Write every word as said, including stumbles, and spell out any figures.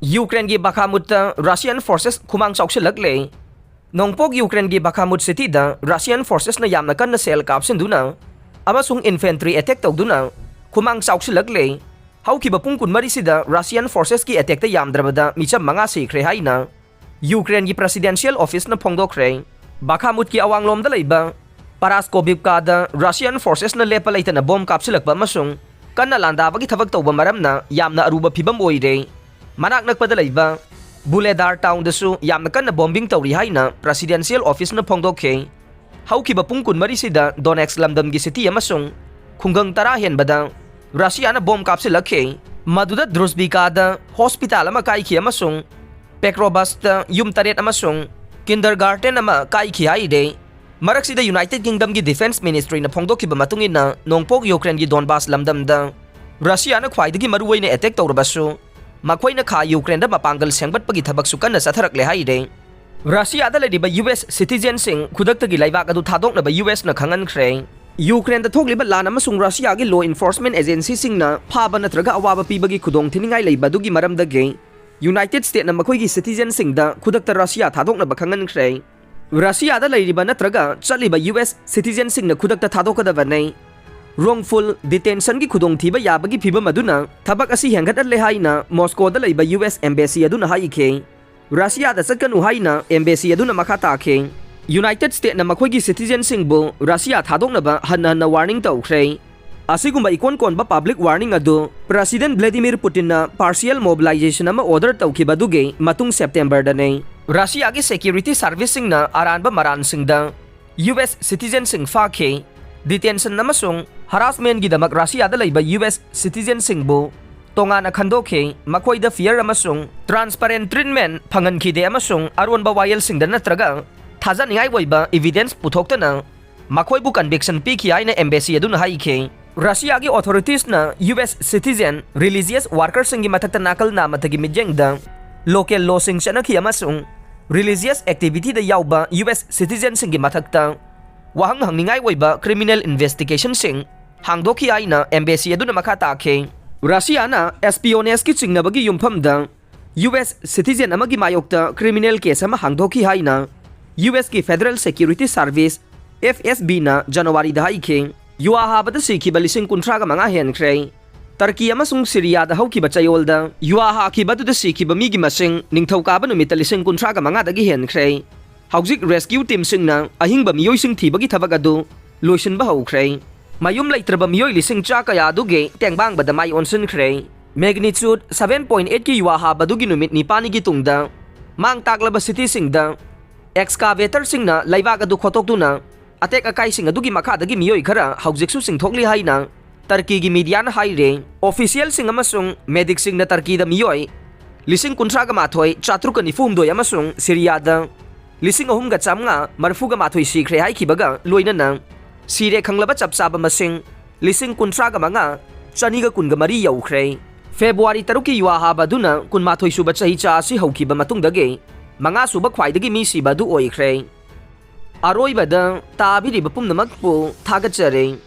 ꯌꯨꯀ꯭ꯔꯦꯟꯒꯤ ꯕꯈꯥꯃꯨꯠꯇ Russian forces ꯈꯨꯃꯥꯡ ꯆꯥꯎꯁꯤꯜꯂꯛꯂꯦ꯫ ꯅꯣꯡꯄꯣꯛ ꯌꯨꯀ꯭ꯔꯦꯟꯒꯤ ꯕꯈꯥꯃꯨꯠ ꯁꯤꯇꯤꯗ ꯔꯁꯤꯌꯥꯟ ꯐꯣꯔꯁꯦꯁꯅ ꯌꯥꯝꯅ ꯀꯟꯅ ꯁꯦꯜ ꯀꯥꯞꯁꯤꯟꯗꯨꯅ ꯑꯃꯁꯨꯡ ꯏꯟꯐꯦꯟꯇ꯭ꯔꯤ ꯑꯦꯇꯦꯛ ꯇꯧꯗꯨꯅ ꯈꯨꯃꯥꯡ ꯆꯥꯎꯁꯤꯜꯂꯛꯂꯦ꯫ ꯍꯧꯈꯤꯕ ꯄꯨꯡ ꯀꯨꯟꯃꯔꯤꯁꯤꯗ ꯔꯁꯤꯌꯥꯟ ꯐꯣꯔꯁꯦꯁꯀꯤ ꯑꯦꯇꯦꯛꯇ ꯌꯥꯝꯗ꯭ꯔꯕꯗ ꯃꯤꯆꯝ ꯃꯉꯥ ꯁꯤꯈ꯭ꯔꯦ ꯍꯥꯏꯅ ꯌꯨꯀ꯭ꯔꯦꯟꯒꯤ ꯄ꯭ꯔꯦꯁꯤꯗꯦꯟꯁꯤꯌꯦꯜ ꯑꯣꯐꯤꯁꯅ ꯐꯣꯡꯗꯣꯛꯈ꯭ꯔꯦ꯫ ꯕꯈꯥꯃꯨꯠꯀꯤ ꯑꯋꯥꯡꯂꯣꯝꯗ ꯂꯩꯕ ꯄꯥꯔꯥꯁꯀꯣꯕꯤꯞꯀꯥꯗ ꯔꯁꯤꯌꯥꯟ ꯐꯣꯔꯁꯦꯁꯅ ꯂꯦꯞꯄ ꯂꯩꯇꯅ ꯕꯣꯝ ꯀꯥꯞꯁꯤꯜꯂꯛꯄ ꯑꯃꯁꯨꯡ ꯀꯟꯅ ꯂꯥꯟꯗꯥꯕꯒꯤ ꯊꯕꯛ ꯇꯧꯕ ꯃꯔꯝꯅ ꯌꯥꯝꯅ ꯑꯔꯨꯕ ꯐꯤꯕꯝ ꯑꯣꯏꯔꯦ꯫ ꯃꯅꯥꯛ ꯅꯛꯄꯗ ꯂꯩꯕ ꯕꯨꯂꯦꯗꯥꯔ ꯇꯥꯎꯟꯗꯁꯨ ꯌꯥꯝꯅ ꯀꯟꯅ ꯕꯣꯝꯕꯤꯡ ꯇꯧꯔꯤ ꯍꯥꯏꯅ ꯄ꯭ꯔꯦꯁꯤꯗꯦꯟꯁꯤꯌꯦꯜ ꯑꯣꯐꯤꯁꯅ ꯐꯣꯡꯗꯣꯛꯈꯤ꯫ ꯍꯧꯈꯤꯕ ꯄꯨꯡ ꯀꯨꯟꯃꯔꯤꯁꯤꯗ ꯗꯣꯅꯦꯠꯁ ꯂꯝꯗꯝꯒꯤ ꯁꯤꯇꯤ ꯑꯃꯁꯨꯡ ꯈꯨꯡꯒꯪ ꯇꯔꯥ ꯍꯦꯟꯕꯗ ꯔꯁꯤꯌꯥꯅ ꯕꯣꯝ ꯀꯥꯞꯁꯤꯜꯂꯛꯈꯤ꯫ ꯃꯗꯨꯗ ꯗ꯭ꯔꯨꯁꯕꯤꯀꯥꯗ ꯍꯣꯁꯄꯤꯇꯥꯜ ꯑꯃ ꯀꯥꯏꯈꯤ ꯑꯃꯁꯨꯡ ꯄꯦꯀ꯭ꯔꯣꯕꯁꯇ ꯌꯨꯝ ꯇꯔꯦꯠ ꯑꯃꯁꯨꯡ ꯀꯤꯟꯗꯔꯒꯥꯔꯇꯦꯟ ꯑꯃ ꯀꯥꯏꯈꯤ ꯍꯥꯏꯔꯦ꯫ ꯃꯔꯛꯁꯤꯗ ꯌꯨꯅꯥꯏꯇꯦꯗ ꯀꯤꯡꯗꯝꯒꯤ ꯗꯤꯐꯦꯟꯁ ꯃꯤꯅꯤꯁꯇ꯭ꯔꯤꯅ ꯐꯣꯡꯗꯣꯛꯈꯤꯕ ꯃꯇꯨꯡ ꯏꯟꯅ, ꯅꯣꯡꯄꯣꯛ ꯌꯨꯀ꯭ꯔꯦꯟꯒꯤ ꯗꯣꯟꯕꯥꯁ ꯂꯝꯗꯝꯗ ꯔꯁꯤꯌꯥꯅ ꯈ꯭ꯋꯥꯏꯗꯒꯤ ꯃꯔꯨꯑꯣꯏꯅ ꯑꯦꯇꯦꯛ ꯇꯧꯔꯕꯁꯨ, ꯃꯈꯣꯏꯅ ꯈꯥ ꯌꯨꯀ꯭ꯔꯦꯟꯗ ꯃꯄꯥꯡꯒꯜ ꯁꯦꯝꯒꯠꯄꯒꯤ ꯊꯕꯛꯁꯨ ꯀꯟꯅ ꯆꯠꯊꯔꯛꯂꯦ ꯍꯥꯏꯔꯦ꯫ ꯔꯁꯤꯌꯥꯗ ꯂꯩꯔꯤꯕ ꯌꯨ ꯑꯦꯁ ꯁꯤꯇꯤꯖꯦꯟꯁꯤꯡ ꯈꯨꯗꯛꯇꯒꯤ ꯂꯩꯕꯥꯛ ꯑꯗꯨ ꯊꯥꯗꯣꯛꯅꯕ ꯌꯨ ꯑꯦꯁꯅ ꯈꯪꯍꯟꯈ꯭ꯔꯦ꯫ ꯌꯨꯀ꯭ꯔꯦꯟꯗ ꯊꯣꯛꯂꯤꯕ ꯂꯥꯟ ꯑꯃꯁꯨꯡ ꯔꯁꯤꯌꯥꯒꯤ ꯂꯣ ꯏꯟꯐꯣꯔꯁꯃꯦꯟ ꯑꯦꯖꯦꯟꯁꯤꯁꯤꯡꯅ ꯐꯥꯕ ꯅꯠꯇ꯭ꯔꯒ ꯑꯋꯥꯕ ꯄꯤꯕꯒꯤ ꯈꯨꯗꯣꯡꯊꯤꯅꯤꯡꯉꯥꯏ ꯂꯩꯕ ꯑꯗꯨꯒꯤ ꯃꯔꯝꯗꯒꯤ ꯌꯨꯅꯥꯏꯇꯦꯗ ꯁ꯭ꯇꯦꯠꯅ ꯃꯈꯣꯏꯒꯤ ꯁꯤꯇꯤꯖꯦꯟꯁꯤꯡꯗ ꯈꯨꯗꯛꯇ ꯔꯁꯤꯌꯥ ꯊꯥꯗꯣꯛꯅꯕ ꯈꯪꯍꯟꯈ꯭ꯔꯦ꯫ ꯔꯁꯤꯌꯥꯗ ꯂꯩꯔꯤꯕ ꯅꯠꯇ꯭ꯔꯒ ꯆꯠꯂꯤꯕ ꯌꯨ ꯑꯦꯁ ꯁꯤꯇꯤꯖꯦꯟꯁꯤꯡꯅ ꯈꯨꯗꯛꯇ ꯊꯥꯗꯣꯛꯀꯗꯕꯅꯤ꯫ ꯔꯣꯡꯐꯨꯜ ꯗꯤꯇꯦꯟꯁꯟꯒꯤ ꯈꯨꯗꯣꯡꯊꯤꯕ ꯌꯥꯕꯒꯤ ꯐꯤꯕꯝ ꯑꯗꯨꯅ ꯊꯕꯛ ꯑꯁꯤ ꯍꯦꯟꯒꯠꯍꯜꯂꯦ ꯍꯥꯏꯅ ꯃꯣꯁꯀꯣꯗ ꯂꯩꯕ ꯌꯨ ꯑꯦꯁ ꯑꯦꯝꯕꯦꯁꯤ ꯑꯗꯨꯅ ꯍꯥꯏꯈꯤ꯫ ꯔꯁꯤꯌꯥꯗ ꯆꯠꯀꯅꯨ ꯍꯥꯏꯅ ꯑꯦꯝꯕꯦꯁꯤ ꯑꯗꯨꯅ ꯃꯈꯥ ꯇꯥꯈꯤ꯫ ꯌꯨꯅꯥꯏꯇꯦꯗ ꯁ꯭ꯇꯦꯠꯅ ꯃꯈꯣꯏꯒꯤ ꯁꯤꯇꯤꯖꯦꯟꯁꯤꯡꯕꯨ ꯔꯁꯤꯌꯥ ꯊꯥꯗꯣꯛꯅꯕ ꯍꯟꯅ ꯍꯟꯅ ꯋꯥꯔꯅꯤꯡ ꯇꯧꯈ꯭ꯔꯦ꯫ ꯑꯁꯤꯒꯨꯝꯕ ꯏꯀꯣꯟ ꯀꯣꯟꯕ ꯄꯕ꯭ꯂꯤꯛ ꯋꯥꯔꯅꯤꯡ ꯑꯗꯨ ꯄ꯭ꯔꯦꯁꯤꯗꯦꯟꯠ ꯚ꯭ꯂꯥꯗꯤꯃꯤꯔ ꯄꯨꯇꯤꯟꯅ ꯄꯥꯔꯁꯤꯌꯦꯜ ꯃꯣꯕꯤꯂꯥꯏꯖꯦꯁꯟ ꯑꯃ ꯑꯣꯔꯗꯔ ꯇꯧꯈꯤꯕ ꯑꯗꯨꯒꯤ ꯃꯇꯨꯡ ꯁꯦꯞꯇꯦꯝꯕꯔꯗꯅꯤ꯫ ꯔꯁꯤꯌꯥꯒꯤ ꯁꯦꯀ꯭ꯌꯨꯔꯤꯇꯤ ꯁꯔꯚꯤꯁꯁꯤꯡꯅ ꯑꯔꯥꯟꯕ ꯃꯔꯥꯜꯁꯤꯡꯗ ꯌꯨ ꯑꯦꯁ ꯁꯤꯇꯤꯖꯦꯟꯁꯤꯡ ꯐꯥꯈꯤ꯫ ꯗꯤꯇꯦꯟꯁꯟ ꯑꯃꯁꯨꯡ ꯍꯔꯥꯁꯃꯦꯟꯒꯤꯗꯃꯛ ꯔꯁꯤꯌꯥꯗ ꯂꯩꯕ ꯌꯨ ꯑꯦꯁ ꯁꯤꯇꯤꯖꯦꯟꯁꯤꯡꯕꯨ ꯇꯣꯉꯥꯟꯅ ꯈꯟꯗꯣꯛꯈꯤ꯫ ꯃꯈꯣꯏꯗ ꯐꯤꯌꯔ ꯑꯃꯁꯨꯡ ꯇ꯭ꯔꯥꯟꯁꯄꯔꯦꯟ ꯇ꯭ꯔꯤꯠꯃꯦꯟ ꯐꯪꯍꯟꯈꯤꯗꯦ ꯑꯃꯁꯨꯡ ꯑꯔꯣꯟꯕ ꯋꯥꯌꯦꯜꯁꯤꯡꯗ ꯅꯠꯇ꯭ꯔꯒ ꯊꯥꯖꯅꯤꯡꯉꯥꯏ ꯑꯣꯏꯕ ꯏꯚꯤꯗꯦꯟꯁ ꯄꯨꯊꯣꯛꯇꯅ ꯃꯈꯣꯏꯕꯨ ꯀꯟꯚꯤꯛꯁꯟ ꯄꯤꯈꯤ ꯍꯥꯏꯅ ꯑꯦꯝꯕꯦꯁꯤ ꯑꯗꯨꯅ ꯍꯥꯏꯈꯤ꯫ ꯔꯁꯤꯌꯥꯒꯤ ꯑꯣꯊꯣꯔꯤꯇꯤꯁꯅ ꯌꯨ ꯑꯦꯁ ꯁꯤꯇꯤꯖꯦꯟ, ꯔꯤꯂꯤꯖꯤꯌꯁ ꯋꯥꯔꯀꯔꯁꯤꯡꯒꯤ ꯃꯊꯛꯇ ꯅꯥꯀꯜ ꯅꯥꯝꯃꯇꯒꯤ ꯃꯤꯠꯌꯦꯡꯗ ꯂꯣꯀꯦꯜ ꯂꯣꯁꯤꯡ ꯆꯠꯅꯈꯤ ꯑꯃꯁꯨꯡ ꯔꯤꯂꯤꯖꯤꯌꯁ ꯑꯦꯛꯇꯤꯚꯤꯇꯤꯗ ꯌꯥꯎꯕ ꯌꯨ ꯑꯦꯁ ꯁꯤꯇꯤꯖꯦꯟꯁꯤꯡꯒꯤ ꯃꯊꯛꯇ ꯋꯥꯍꯪ ꯍꯪꯅꯤꯡꯉꯥꯏ ꯑꯣꯏꯕ ꯀ꯭ꯔꯤꯃꯤꯅꯦꯜ ꯏꯟꯚꯦꯁꯇꯤꯒꯦꯁꯟꯁꯤꯡ ꯍꯥꯡꯗꯣꯛꯈꯤ ꯍꯥꯏꯅ ꯑꯦꯝꯕꯦꯁꯤ ꯑꯗꯨꯅ ꯃꯈꯥ ꯇꯥꯈꯤ꯫ ꯔꯁꯤꯌꯥꯅ ꯑꯦꯁꯄꯤꯌꯣꯅꯦꯖꯀꯤ ꯆꯤꯡꯅꯕꯒꯤ ꯌꯨꯝꯐꯝꯗ ꯌꯨ ꯑꯦꯁ citizen ꯑꯃꯒꯤ ꯃꯥꯌꯣꯛꯇ criminal case ꯑꯃ ꯍꯥꯡꯗꯣꯛꯈꯤ ꯍꯥꯏꯅ U ꯑꯦꯁꯀꯤ Federal Security Service, F S B ꯅ ꯖꯅꯋꯥꯔꯤꯗ ꯍꯥꯏꯈꯤ꯫ ꯌꯨꯍꯥ ꯍꯥꯕꯗ ꯁꯤꯈꯤꯕ ꯂꯤꯁꯤꯡ ꯀꯨꯟꯊ꯭ꯔꯥꯒ ꯃꯉꯥ ꯍꯦꯟꯈ꯭ꯔꯦ꯫ ꯇꯔꯀꯤ ꯑꯃꯁꯨꯡ ꯁꯤꯔꯤꯌꯥꯗ ꯍꯧꯈꯤꯕ ꯆꯌꯣꯜꯗ ꯌꯨꯍꯥ ꯍꯥꯈꯤꯕ ꯑꯗꯨꯗ ꯁꯤꯈꯤꯕ ꯃꯤꯒꯤ ꯃꯁꯤꯡ ꯅꯤꯡꯊꯧꯀꯥꯕ ꯅꯨꯃꯤꯠꯇ ꯂꯤꯁꯤꯡ ꯀꯨꯟꯊ꯭ꯔꯥꯒ ꯃꯉꯥꯗꯒꯤ ꯍꯦꯟꯈ꯭ꯔꯦ꯫ ꯍꯧꯖꯤꯛ rescue teamꯁꯤꯡꯅ ꯑꯍꯤꯡꯕ ꯃꯤꯑꯣꯏꯁꯤꯡ ꯊꯤꯕꯒꯤ ꯊꯕꯛ ꯑꯗꯨ ꯂꯣꯏꯁꯤꯟꯕ ꯍꯧꯈ꯭ꯔꯦ꯫ ꯃꯌꯨꯝ ꯂꯩꯇ꯭ꯔꯕ ꯃꯤꯑꯣꯏ ꯂꯤꯁꯤꯡ ꯆꯥ ꯀꯌꯥ ꯑꯗꯨꯒꯤ ꯇꯦꯡꯕꯥꯡꯕꯗ ꯃꯥꯏ ꯑꯣꯟꯁꯤꯟꯈ꯭ꯔꯦ꯫ Magnitude seven point eight ꯀꯤ ꯌꯨꯍꯥ ꯍꯥꯕ ꯑꯗꯨꯒꯤ ꯅꯨꯃꯤꯠ ꯅꯤꯄꯥꯜꯅꯤꯒꯤ ꯇꯨꯡꯗ ꯃꯥꯡ ꯇꯥꯛꯂꯕ cityꯁꯤꯡꯗ excavatorꯁꯤꯡꯅ ꯂꯩꯕꯥꯛ ꯑꯗꯨ ꯈꯣꯠꯇꯣꯛꯇꯨꯅ ꯑꯇꯦꯛ ꯑꯀꯥꯏꯁꯤꯡ ꯑꯗꯨꯒꯤ ꯃꯈꯥꯗꯒꯤ ꯃꯤꯑꯣꯏ ꯈꯔ ꯍꯧꯖꯤꯛꯁꯨ ꯆꯤꯡꯊꯣꯛꯂꯤ ꯍꯥꯏꯅ ꯇꯔꯀꯤꯒꯤ mediaꯅ ꯍꯥꯏꯔꯦ꯫ Officialꯁꯤꯡ ꯑꯃꯁꯨꯡ medicꯁꯤꯡꯅ ꯇꯔꯀꯤꯗ ꯃꯤꯑꯣꯏ ꯂꯤꯁꯤꯡ ꯀꯨꯟꯊ꯭ꯔꯥꯒ ꯃꯥꯊꯣꯏ ꯆꯥꯇ꯭ꯔꯨꯛꯀ ꯅꯤꯐꯨ ꯍꯨꯝꯗꯣꯏ ꯑꯃꯁꯨꯡ ꯁꯤꯔꯤꯌꯥꯗ ꯂꯤꯁꯤꯡ ꯑꯍꯨꯝꯒ ꯆꯥꯝꯃꯉꯥ ꯃꯔꯤꯐꯨꯒ ꯃꯥꯊꯣꯏ ꯁꯤꯈ꯭ꯔꯦ ꯍꯥꯏꯈꯤꯕꯒ ꯂꯣꯏꯅꯅ ꯁꯤꯔꯦ ꯈꯪꯂꯕ ꯆꯞ ꯆꯥꯕ ꯃꯁꯤꯡ ꯂꯤꯁꯤꯡ ꯀꯨꯟꯊ꯭ꯔꯥꯒ ꯃꯉꯥ ꯆꯅꯤꯒ ꯀꯨꯟꯒ ꯃꯔꯤ ꯌꯧꯈ꯭ꯔꯦ꯫ ꯐꯦꯕ꯭ꯔꯨꯋꯥꯔꯤ ꯇꯔꯨꯛꯀꯤ ꯌꯨꯍꯥ ꯍꯥꯕ ꯑꯗꯨꯅ ꯀꯨꯟꯃꯥꯊꯣꯏ ꯁꯨꯕ ꯆꯍꯤꯆꯥ ꯑꯁꯤ ꯍꯧꯈꯤꯕ ꯃꯇꯨꯡꯗꯒꯤ ꯃꯉꯥ ꯁꯨꯕ ꯈ꯭ꯋꯥꯏꯗꯒꯤ ꯃꯤ ꯁꯤꯕ ꯑꯗꯨ ꯑꯣꯏꯈ꯭ꯔꯦ꯫ ꯑꯔꯣꯏꯕꯗ ꯇꯥꯕꯤꯔꯤꯕ ꯄꯨꯝꯅꯃꯛꯄꯨ ꯊꯥꯒꯠꯆꯔꯤ꯫